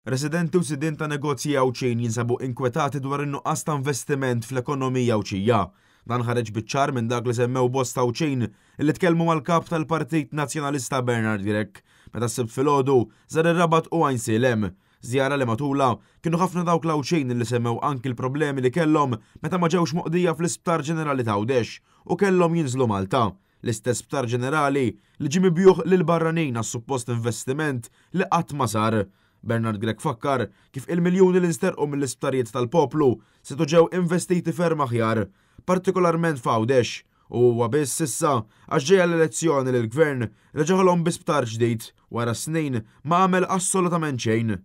Residenti u sidien ta' negozji Għawdxin jinsabu inkwetati dwar in-nuqqas ta' investiment fl-ekonomija Għawdxija. Dan ħareġ biċ-ċar minn dak li semmew bosta Għawdxin li tkellmu mal-Kap tal-Partit Nazzjonalista Bernard Grech meta s-Sibt filgħodu żar ir-Rabat u Għajnsielem. Żjara li matulha kienu ħafna dawk l-Għawdxin li semmew anki l-problemi li kellhom meta ma ġewx moqdija fl-Isptar Ġenerali t'Għawdex u kellhom jinżlu Malta. L-istess sptar ġenerali li ġie mibjugħ lill-barranin għas-suppost investiment li qatt ma sar. Bernard Grech fakkar kif il-miljuni li nsterqu mill-isptarijiet tal-poplu setgħu ġew investiti ferm aħjar, partikolarment f'Għawdex. U huwa biss issa għax ġejja l-elezzjoni li l-Gvern reġa' ħolom bi sptar ġdid wara snin ma għamel assolutament xejn.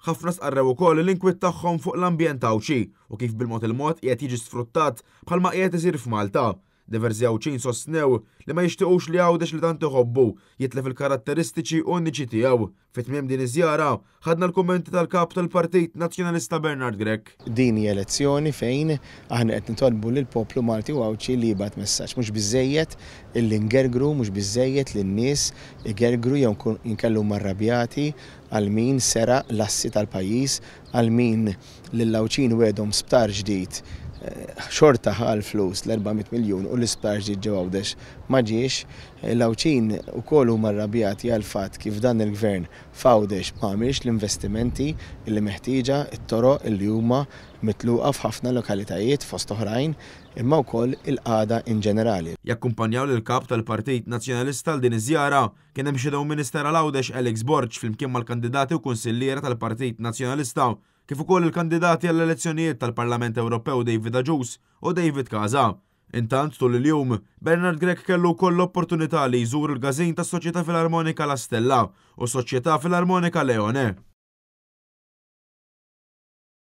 Ħafna stqarrew ukoll l-inkwiet tagħhom fuq l-ambjent Għawdxi u kif bil-mod il-mod qiegħed jiġi sfruttat bħalma qiegħed isir f'Malta. Diversi Għawdxin sostnew li ma jixtiequx li Għawdex li tant iħobbu jitlef il-karatteristiċi uniċi tiegħu. Fi tmiem din iż-żjara, ħadna l-kummenti tal-Kap tal-Partit Nazzjonalista Bernard Grech. Din hi elezzjoni fejn aħna qed nitolbu lill-poplu Malti u Għawdxi li jibgħat messaġġ. Mhux biżżejjed illi ngergru, mhux biżżejjed li n-nies igergru jew inkella huma rrabjati għal min seraq l-assi tal-pajjiż, għal min lill-Għawdxin wegħdhom sptar ġdid, xorta ħa l-flus, l-400 miljun u l-isptar ġdid ġewwa Għawdex ma ġiex. L-Għawdxin ukoll huma rrabjati għall-fatt kif dan il-Gvern f'Għawdex ma għamilx l-investimenti li meħtieġa, it-toroq li huma mitluqa f'ħafna lokalitajiet fost oħrajn, imma wkoll il-qagħda inġenerali. Jakkumpanjaw lill-Kap tal-Partit Nazzjonalista għal din iż-żjara Kien hemm Shadow Minister għal Għawdex Alex Borg flimkien mal-kandidati u kunsilliera tal-Partit Nazzjonalista kif ukoll il-kandidati għall-elezzjonijiet tal-Parlament Ewropew David Agius u David Casa. Intant tul il-jum, Bernard Grech kellu wkoll l-opportunità li jżur il-każin tas-Soċjetà Filarmonika La Stella u s-Soċjetà Filarmonika Leone.